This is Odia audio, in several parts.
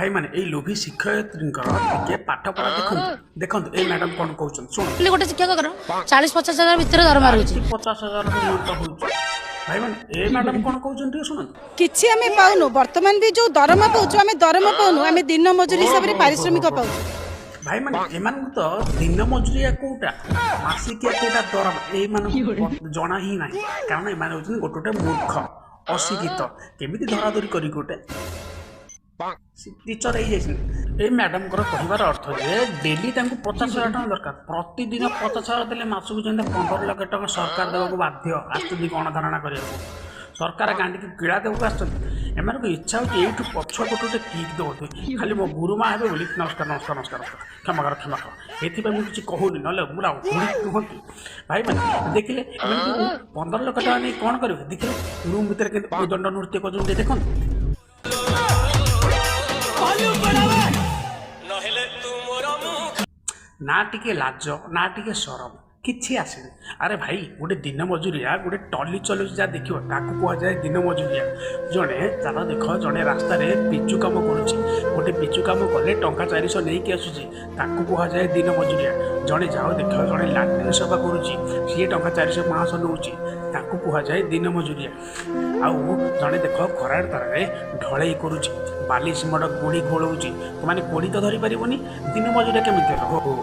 ଭାଇମାନେ, ଏଇ ଲୋଭୀ ଶିକ୍ଷୟିତ୍ରୀଙ୍କର ଟିକେ ପାଠ ପଢା ଦେଖନ୍ତୁ। ଦେଖନ୍ତୁ, ଏଇ ମ୍ୟାଡାମ କଣ କହୁଛନ୍ତି, ଶୁଣନ୍ତୁ। ଗୋଟେ ଶିକ୍ଷକଙ୍କର 40-50 ହଜାର ଭିତରେ ଦରମା ରହୁଛି। 50 ହଜାର ନିୟୁତ ହଉଛି। ଭାଇମାନେ, ଏ ମ୍ୟାଡାମ କଣ କହୁଛନ୍ତି, ଟିକେ ଶୁଣନ୍ତୁ। କିଛି ଆମେ ପାଉନୁ। ବର୍ତ୍ତମାନ ବି ଯୋଉ ଦରମା ପାଉଛୁ, ଆମେ ଦରମା ପାଉନୁ, ଆମେ ଦିନ ମଜୁରୀ ହିସାବରେ ପାରିଶ୍ରମିକ ପାଉଛୁ। ଭାଇମାନେ, ଏମାନଙ୍କୁ ତ ଦିନ ମଜୁରିଆ କୋଉଟା, ମାସିକିଆ କୋଉଟା, ଦରମା ଏଇମାନଙ୍କୁ ଜଣା ହିଁ ନାହିଁ। କାରଣ ଏମାନେ ହଉଛନ୍ତି ଗୋଟେ ଗୋଟେ ମୂର୍ଖ, ଅଶିକ୍ଷିତ। କେମିତି ଧରାଧରି କରି ଗୋଟେ ଟିଚର ହେଇଯାଇଛନ୍ତି। ଏଇ ମ୍ୟାଡାମଙ୍କର କହିବାର ଅର୍ଥ ଯେ ଡେଲି ତାଙ୍କୁ 50,000 ଟଙ୍କା ଦରକାର। ପ୍ରତିଦିନ 50,000 ଦେଲେ ମାସକୁ ଯେମିତି 15 ଲକ୍ଷ ଟଙ୍କା ସରକାର ଦେବାକୁ ବାଧ୍ୟ। ଆସୁଛନ୍ତି ଗଣଧାରଣା କରିବାକୁ, ସରକାର ଗାଣ୍ଡିକି କିଳା ଦେବାକୁ ଆସିଛନ୍ତି। ଏମାନଙ୍କୁ ଇଚ୍ଛା ହେଉଛି ଏଇଠୁ ପଛ ପଟୁ ଗୋଟେ କିକ୍ ଦେଉଛନ୍ତି। ଖାଲି ମୋ ଗୁରୁମା ହେବେ ବୋଲି। ନମସ୍କାର, ନମସ୍କାର, ନମସ୍କାର, ନମସ୍କାର। କ୍ଷମା କର, କ୍ଷମା କର। ଏଥିପାଇଁ ମୁଁ କିଛି କହୁନି, ନହେଲେ ପୁରା ହୁଡ଼ି କୁହନ୍ତି। ଭାଇମାନେ, ଦେଖିଲେ, ଏମାନେ ଯୋଉ 15 ଲକ୍ଷ ଟଙ୍କା ନେଇ କ'ଣ କରିବେ? ଦେଖିଲେ, ରୁମ୍ ଭିତରେ କେମିତି ଦଣ୍ଡ ନୃତ୍ୟ କରୁଛନ୍ତି, ଟିକେ ଦେଖନ୍ତୁ। ନା ଟିକେ ଲାଜ, ନା ଟିକେ ସରମ, କିଛି ଆସିନି। ଆରେ ଭାଇ, ଗୋଟେ ଦିନ ମଜୁରିଆ ଗୋଟେ ଟଲି ଚଲାଉଛି ଯାହା ଦେଖିବ, ତାକୁ କୁହାଯାଏ ଦିନ ମଜୁରିଆ। ଜଣେ ଚାଲ ଦେଖ, ଜଣେ ରାସ୍ତାରେ ପିଚୁ କାମ କରୁଛି, ଗୋଟେ ପିଚୁ କାମ କଲେ ଟଙ୍କା 400 ନେଇକି ଆସୁଛି, ତାକୁ କୁହାଯାଏ ଦିନ ମଜୁରିଆ। ଜଣେ ଯାଅ ଦେଖ, ଜଣେ ଲାଟ୍ରିନ୍ ସଫା କରୁଛି, ସିଏ ଟଙ୍କା 400 500 ନେଉଛି, ତାକୁ କୁହାଯାଏ ଦିନ ମଜୁରିଆ। ଆଉ ଜଣେ ଦେଖ, ଖରାରେ ତରାରେ ଢଳେଇ କରୁଛି, ବାଲି ସିମେଣ୍ଟ ଗୋଡ଼ି ଗୋଳଉଛି, ମାନେ ଗୋଡ଼ି ତ ଧରିପାରିବନି, ଦିନ ମଜୁରିଆ କେମିତି ହେବ? ହଉ,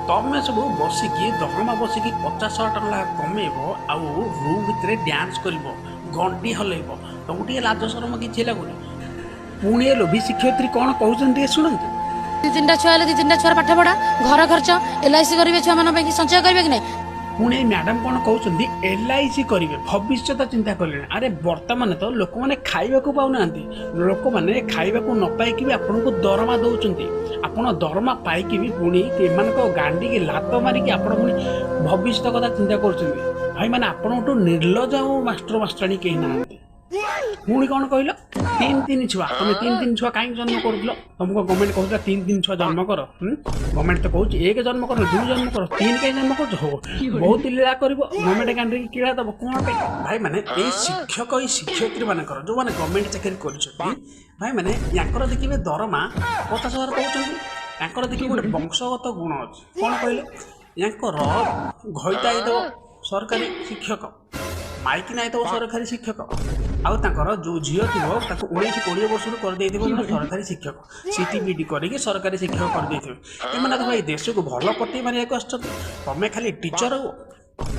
ତମେ ସବୁ ବସିକି ଦରମା ବସିକି 50,000 ଟଙ୍କା ଲେଖା କମେଇବ ଆଉ ରୁମ୍ ଭିତରେ ଡ୍ୟାନ୍ସ କରିବ, ଗଣ୍ଡି ହଲେଇବ, ତମକୁ ଟିକେ ଲାଜ ସରମ କିଛି ଲାଗୁନି? ପୁଣି ଏ ଲୋଭୀ ଶିକ୍ଷୟିତ୍ରୀ କ'ଣ କହୁଛନ୍ତି, ଟିକେ ଶୁଣନ୍ତୁ। ଦି ତିନିଟା ଛୁଆ ହେଲେ ଦି ତିନିଟା ଛୁଆର ପାଠ ପଢା, ଘର ଖର୍ଚ୍ଚ, ଏଲ୍ଆଇସି କରିବେ, ଛୁଆମାନଙ୍କ ପାଇଁ ସଞ୍ଚୟ କରିବେ କି ନାହିଁ? ପୁଣି ଏଇ ମ୍ୟାଡ଼ାମ କ'ଣ କହୁଛନ୍ତି? ଏଲ୍ଆଇସି କରିବେ, ଭବିଷ୍ୟତ ଚିନ୍ତା କଲେଣି। ଆରେ, ବର୍ତ୍ତମାନ ତ ଲୋକମାନେ ଖାଇବାକୁ ପାଉନାହାନ୍ତି। ଲୋକମାନେ ଖାଇବାକୁ ନ ପାଇକି ବି ଆପଣଙ୍କୁ ଦରମା ଦେଉଛନ୍ତି। ଆପଣ ଦରମା ପାଇକି ବି ପୁଣି ଏମାନଙ୍କ ଗାଣ୍ଡିକି ଲାତ ମାରିକି ଆପଣ ପୁଣି ଭବିଷ୍ୟତ କଥା ଚିନ୍ତା କରୁଛନ୍ତି। ଭାଇମାନେ, ଆପଣଙ୍କଠୁ ନିର୍ଲଜ ଆଉ ମାଷ୍ଟର ମାଷ୍ଟରାଣୀ କେହି ନାହାନ୍ତି। ପୁଣି କ'ଣ କହିଲ? ତିନି ତିନି ଛୁଆ। ତମେ ତିନି ତିନି ଛୁଆ କାହିଁକି ଜନ୍ମ କରୁଥିଲ? ତମକୁ ଗଭର୍ଣ୍ଣମେଣ୍ଟ କହୁଥିଲା ତିନି ତିନି ଛୁଆ ଜନ୍ମ କର? ଗଭର୍ଣ୍ଣମେଣ୍ଟ ତ କହୁଛି ଏକ ଜନ୍ମ କର, ଦୁଇ ଜନ୍ମ କର, ତିନି କାହିଁ ଜନ୍ମ କରୁଛ? ହଉ, ବହୁତ ଲୀଳା କରିବ, ଗଭର୍ଣ୍ଣମେଣ୍ଟ ଗାଣ୍ଡିକି କିଳା ଦବ କ'ଣ ପାଇଁ? ଭାଇମାନେ, ଏଇ ଶିକ୍ଷକ, ଏଇ ଶିକ୍ଷୟିତ୍ରୀ ମାନଙ୍କର, ଯୋଉମାନେ ଗଭର୍ଣ୍ଣମେଣ୍ଟ ଚାକିରି କରିଛନ୍ତି, ଭାଇମାନେ, ୟାଙ୍କର ଦେଖିବେ ଦରମା 50,000 ପାଉଛନ୍ତି। ୟାଙ୍କର ଦେଖିବେ ଗୋଟେ ବଂଶଗତ ଗୁଣ ଅଛି। କ'ଣ କହିଲେ? ୟାଙ୍କର ଘଇତା ହେଇଥିବ ସରକାରୀ ଶିକ୍ଷକ, ମାଇକିନା ହେଇଥିବ ସରକାରୀ ଶିକ୍ଷକ, ଆଉ ତାଙ୍କର ଯେଉଁ ଝିଅ ଥିବ ତାକୁ 19-20 ବର୍ଷରୁ କରିଦେଇଥିବ ଜଣେ ସରକାରୀ ଶିକ୍ଷକ। ସିଟି ବିଡି କରିକି ସରକାରୀ ଶିକ୍ଷକ କରିଦେଇଥିବେ। ଏମାନେ ତ ଭାଇ ଦେଶକୁ ଭଲ ପଟେଇ ମାରିବାକୁ ଆସିଛନ୍ତି। ତମେ ଖାଲି ଟିଚର ହୁଅ,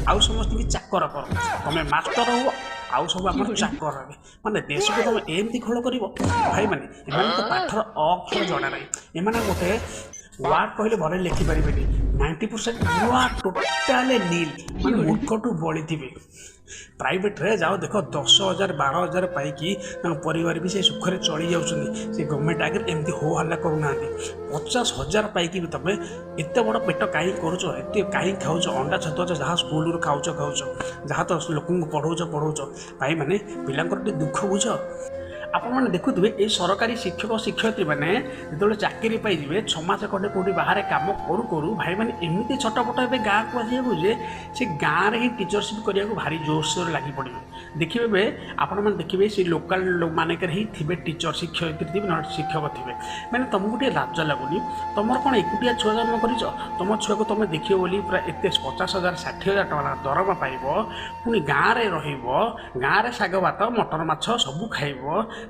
ଆଉ ସମସ୍ତଙ୍କୁ ଚାକର କର। ତମେ ମାଷ୍ଟର ହୁଅ, ଆଉ ସବୁ ଆମର ଚାକର ହେବେ। ମାନେ ଦେଶକୁ ତମେ ଏମିତି ଖୋଳ କରିବ? ଭାଇମାନେ, ଏମାନଙ୍କୁ ତ ପାଠର ଅ ଅକ୍ଷର ଜଣା ନାହିଁ। ଏମାନେ ଗୋଟେ ୱାର୍ଡ କହିଲେ ଭଲ ଲେଖିପାରିବେନି। 90% ପୁରା ଟୋଟାଲି ନିଲ୍, ମାନେ ମୂର୍ଖଠୁ ବଳିଥିବେ। ପ୍ରାଇଭେଟରେ ଯାଅ ଦେଖ, 10,000 12,000 ପାଇକି ତାଙ୍କ ପରିବାର ବି ସେ ସୁଖରେ ଚଳି ଯାଉଛନ୍ତି। ସେ ଗଭର୍ଣ୍ଣମେଣ୍ଟ ଆଗରେ ଏମିତି ହୋ ହାଲ୍ଲା କରୁନାହାନ୍ତି। 50,000 ପାଇକି ବି ତମେ ଏତେ ବଡ଼ ପେଟ କାହିଁକି କରୁଛ? ଏତେ କାହିଁକି ଖାଉଛ? ଅଣ୍ଡା ଛତୁଆ ତ ଯାହା ସ୍କୁଲରୁ ଖାଉଛ ଖାଉଛ, ଯାହା ତ ଲୋକଙ୍କୁ ପଢ଼ଉଛ ପଢ଼ଉଛ। ଭାଇମାନେ, ପିଲାଙ୍କର ଟିକେ ଦୁଃଖ ବୁଝ। ଆପଣମାନେ ଦେଖୁଥିବେ, ଏଇ ସରକାରୀ ଶିକ୍ଷକ ଶିକ୍ଷୟିତ୍ରୀ ମାନେ ଯେତେବେଳେ ଚାକିରି ପାଇଯିବେ, 6 ମାସ ଖଣ୍ଡେ କେଉଁଠି ବାହାରେ କାମ କରୁ କରୁ ଭାଇମାନେ ଏମିତି ଛଟପଟ ହେବେ ଗାଁକୁ ଆସିବାକୁ ଯେ ସେ ଗାଁରେ ହିଁ ଟିଚରସିପ୍ କରିବାକୁ ଭାରି ଜୋରସୋର ଲାଗି ପଡ଼ିବେ। ଦେଖିବେ, ଏବେ ଆପଣମାନେ ଦେଖିବେ, ସେ ଲୋକାଲ ମାନଙ୍କରେ ହିଁ ଥିବେ ଟିଚର, ଶିକ୍ଷୟିତ୍ରୀ ଥିବେ, ନହେଲେ ଶିକ୍ଷକ ଥିବେ। ମାନେ ତମକୁ ଟିକେ ଲାଜ ଲାଗୁନି? ତମର କ'ଣ ଏକୁଟିଆ ଛୁଆ ଜନ୍ମ କରିଛ? ତମ ଛୁଆକୁ ତମେ ଦେଖିବ ବୋଲି ପୁରା ଏତେ 50,000 60,000 ଟଙ୍କା ଦରମା ପାଇବ, ପୁଣି ଗାଁରେ ରହିବ, ଗାଁରେ ଶାଗ ଭାତ ମଟନ ମାଛ ସବୁ ଖାଇବ,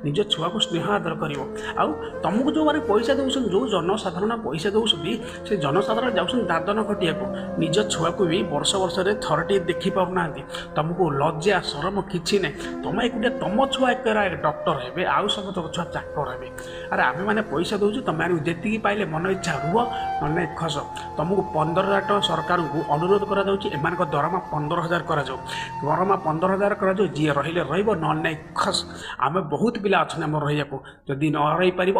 ନିଜ ଛୁଆକୁ ସ୍ନେହ ଆଦର କରିବ। ଆଉ ତମକୁ ଯେଉଁମାନେ ପଇସା ଦେଉଛନ୍ତି, ଯେଉଁ ଜନସାଧାରଣ ପଇସା ଦେଉଛନ୍ତି, ସେ ଜନସାଧାରଣ ଯାଉଛନ୍ତି ଦାଦନ ଖଟିବାକୁ। ନିଜ ଛୁଆକୁ ବି ବର୍ଷ ବର୍ଷରେ ଥରଟିଏ ଦେଖିପାରୁନାହାନ୍ତି। ତମକୁ ଲଜ୍ଜା ସରମ କିଛି ନାହିଁ। ତମେ ଏକୁଟିଆ, ତମ ଛୁଆ ଏକରା ଡକ୍ଟର ହେବେ, ଆଉ ସମସ୍ତଙ୍କ ଛୁଆ ଚାକର ହେବେ। ଆରେ, ଆମେମାନେ ପଇସା ଦେଉଛୁ, ତମେ ଯେତିକି ପାଇଲେ ମନ ଇଚ୍ଛା ରୁହ, ନହେଲେ ଖସ। ତମକୁ 15,000 ଟଙ୍କା, ସରକାରଙ୍କୁ ଅନୁରୋଧ କରାଯାଉଛି, ଏମାନଙ୍କ ଦରମା 15,000 କରାଯାଉ। ଦରମା 15,000 କରାଯାଉ। ଯିଏ ରହିଲେ ରହିବ, ନହେଲେ ନାହିଁ ଖସ। ଆମେ ବହୁତ ପିଲା ଅଛନ୍ତି ଆମର ରହିବାକୁ। ଯଦି ନ ରହିପାରିବ,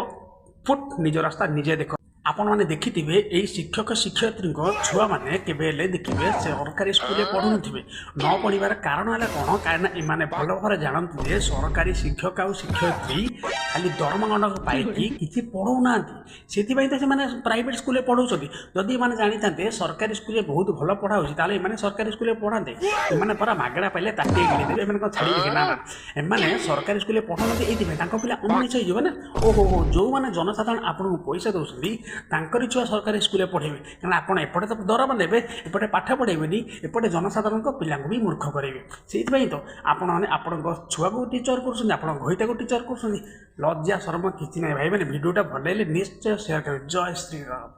ଫୁଟ୍, ନିଜ ରାସ୍ତା ନିଜେ ଦେଖ। ଆପଣମାନେ ଦେଖିଥିବେ, ଏଇ ଶିକ୍ଷକ ଶିକ୍ଷୟିତ୍ରୀଙ୍କ ଛୁଆମାନେ କେବେ ହେଲେ ଦେଖିବେ ସରକାରୀ ସ୍କୁଲରେ ପଢ଼ୁନଥିବେ। ନ ପଢ଼ିବାର କାରଣ ହେଲା କ'ଣ? କାରଣ ଏମାନେ ଭଲ ଭାବରେ ଜାଣନ୍ତି ଯେ ସରକାରୀ ଶିକ୍ଷକ ଆଉ ଶିକ୍ଷୟିତ୍ରୀ ଖାଲି ଦରମା ଗଣ୍ଡକ ପାଇକି କିଛି ପଢ଼ଉନାହାନ୍ତି। ସେଥିପାଇଁ ତ ସେମାନେ ପ୍ରାଇଭେଟ୍ ସ୍କୁଲରେ ପଢ଼ଉଛନ୍ତି। ଯଦି ଏମାନେ ଜାଣିଥାନ୍ତେ ସରକାରୀ ସ୍କୁଲରେ ବହୁତ ଭଲ ପଢ଼ା ହେଉଛି, ତାହେଲେ ଏମାନେ ସରକାରୀ ସ୍କୁଲରେ ପଢ଼ାନ୍ତେ? ଏମାନେ ପରା ମାଗଣା ପାଇଲେ ତାଟିଏ ଗିଳିଦେବେ। ଏମାନେ କ'ଣ ଛାଡ଼ିବେ କି? ନା ନା, ଏମାନେ ସରକାରୀ ସ୍କୁଲରେ ପଢ଼ଉନାହାନ୍ତି ଏଇଥିପାଇଁ, ତାଙ୍କ ପିଲା ଅମଣିଷ ହେଇଯିବ ନା। ଓହୋ ହୋ, ଯେଉଁମାନେ ଜନସାଧାରଣ ଆପଣଙ୍କୁ ପଇସା ଦେଉଛନ୍ତି, ତାଙ୍କରି ଛୁଆ ସରକାରୀ ସ୍କୁଲରେ ପଢ଼େଇବେ। କାରଣ ଆପଣ ଏପଟେ ତ ଦରମା ନେବେ, ଏପଟେ ପାଠ ପଢ଼େଇବେନି, ଏପଟେ ଜନସାଧାରଣଙ୍କ ପିଲାଙ୍କୁ ବି ମୂର୍ଖ କରାଇବେ। ସେଇଥିପାଇଁ ତ ଆପଣମାନେ ଆପଣଙ୍କ ଛୁଆକୁ ଟିଚର କରୁଛନ୍ତି, ଆପଣଙ୍କ ଘଇତାକୁ ଟିଚର କରୁଛନ୍ତି। ଲଜ୍ଜା ସରମ କିଛି ନାହିଁ ଭାଇ। ମାନେ ଭିଡ଼ିଓଟା ଭଲ ଲାଗିଲେ ନିଶ୍ଚୟ ସେୟାର କରିବେ। ଜୟ ଶ୍ରୀରାମ।